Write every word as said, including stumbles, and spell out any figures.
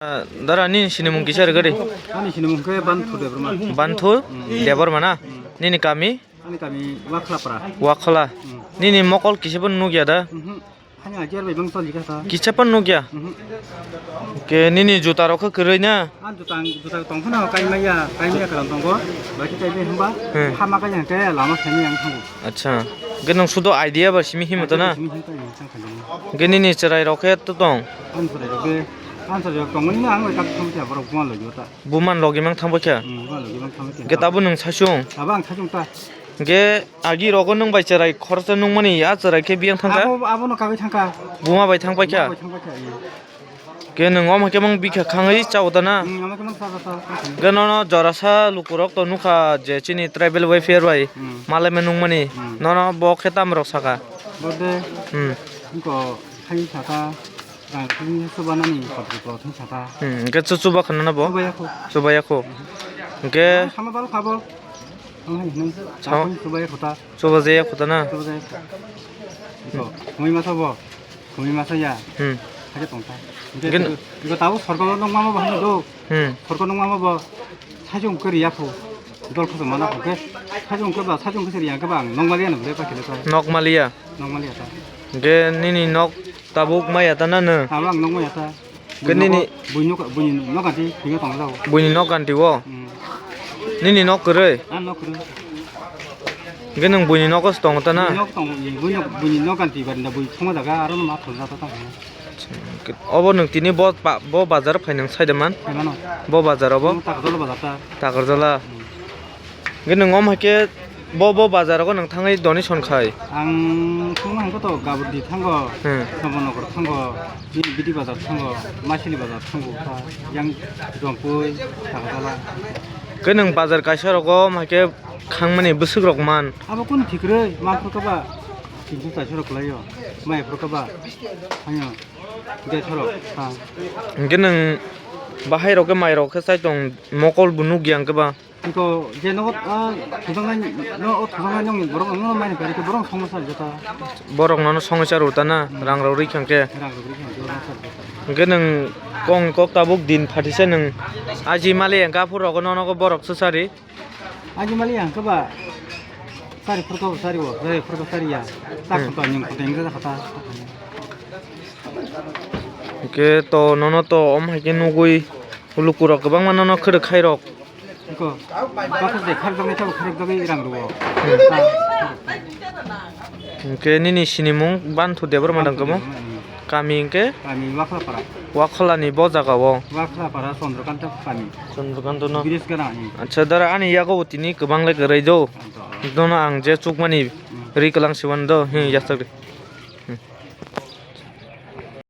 Ah, dara, nini sinimung kisa rwgadi? Ani sinimung khe Banthu Debbarma. Banthu Debbarma na? Nini kami? Ani kami Wakhlapra. Wakhola. Nini mokol kisa bo nukya da? Mhm. Ani ajar bai bang toli kha ta. Kisa pan nukya? Mhm. Ke nini juta rok khe kwrwi na? An juta, juta tong phano kaimaya, kaimaya kalam tongo. Baki kaimaya hamba? Hmm. Hama kaya ke lama semi yang thango. Acha. Ke nang sudo idea ba simi himo to na? Simi himo to yang thang kha. Ke nini chwrai rok khe to tong? An chwrai rok be, an chwrai rok tong ni ang bai kap thang ta borok buman logi ta. Buman logi mang thang kha? Hmm, buman logi mang thang kha. Ke tabo nang sachung? Tabo ang sachung ta. Hingke agi rogo nwng bai chwrai khoroksa nukmani ya chwrai khe biyang thangkha? Abo, abono kagwi thangkha. Buma bai thangpaikha? Buma bai thangpaikha, iya. Ke nwng omo khe mang bikha khangwi chao ta na? Hmm, omo khe mang chao ta, chao ta. Hingke nono jorasa lukurok to nukha je chini tribal welfare bai Hmm. malaima nukmani. Hmm. Nono bo khe tamrok sakha? Bo de Hmm. wngko hai sakha. Rang thani chubanani kotor kotor thani saka. Hmm, hingke chu chuba khana na bo? Chubaya kho. Chubaya kho. Hingke Sama bal khabo. Ang hai hinwi. Sao? Chubaya kho ta. Chuba jaya kho ta na? Chuba jaya kho. Iko, khumui masa bo. Khumui masa ya. Hmm. Haja tong ta. Hingke Gen- iko, iko tabo sorkar nong mama bo hano do. Hmm. Sorkar nong mama bo. Sajung kari ya kho. Dol kho mana kho ke. Sajung khe ba, sajung khe seri ya khe ba ang nong mali ya no le pa khe le ta. Nok maliya. Nok maliya ta. Hingke nini nok tabuk maya ta na no? Tabuk ang nok maya ta. Ke nini Buini nok, buini nok ganti, buini tong jago. Buini nok ganti o? Hmm. Nini nok kwrwi? Ah, nok kwrwi. Hingke nwng buini nogo se tongo ta na? Buini nok tongo, buini nok, buini nok ganti barinda bui thoma jaga, aro ma thol jata tong. Obo nwng tini bo ba-, bo bazar phai nwng sai de man? Hai mano. Bo bazar obo? Takarjala bazar ta. Takarjala. Hmm. Hingke nwng omo hai khe bo, bo bazar rogo nwng thangwi donation khai? Ang thangma hwnkhe to Gabudi thango, Hmm. Somonogor thango, bini Bidi bazar thango, Masili bazar thango, kha yang Jompui, Takarjala. Khe nwng bazar kaisa rogo omo hai khe khangmani bwswk rok man? Abo kunu thik rwi, manphru khe ba tinso charso rok kwlaio, maiphru khe ba, haino, dersho rok, ha. Hingke nwng bahai rok khe mai rok khe chai tong mokol bo nukya hingke ba? Iko je nogo, ah, thujaknai, no, o thujaknai nokni borok no maina kari khe borok somosya jata. Borok nono somosya rw ta na, Hmm. rang rok rikha khe. Rang rok rikha khe, somosya jata. Hingke nwng kong kok tabuk din phatisa nwng aji mali hingke aphuru rogo nono borok swchari. Aji mali hingke ba chari phurkha bo chari o, chari phurkha chari ya. Tak Hmm. khata nyung khata hingke khata. Hingke to nono to om hai khe nugui luku rok kwbangma nono khwrwk khai rok. Iko, baksa je kharjak nai sabo kharjak bagwi rang rwo. Hingke nini sinimung Banthu Debbarma dang kamo? Kami hingke? Kami Wakhlapara. Wakholani bo jaga o? Wakhlapara Chandrakanta kami. Chandrakanta no? Biris gana, hmm. Acha, dara ani yago bo tini kwbang le kwrwi do. Anto. Dono ang je chukmani Hmm. ri kwlang siban do, hmm, yachak ri.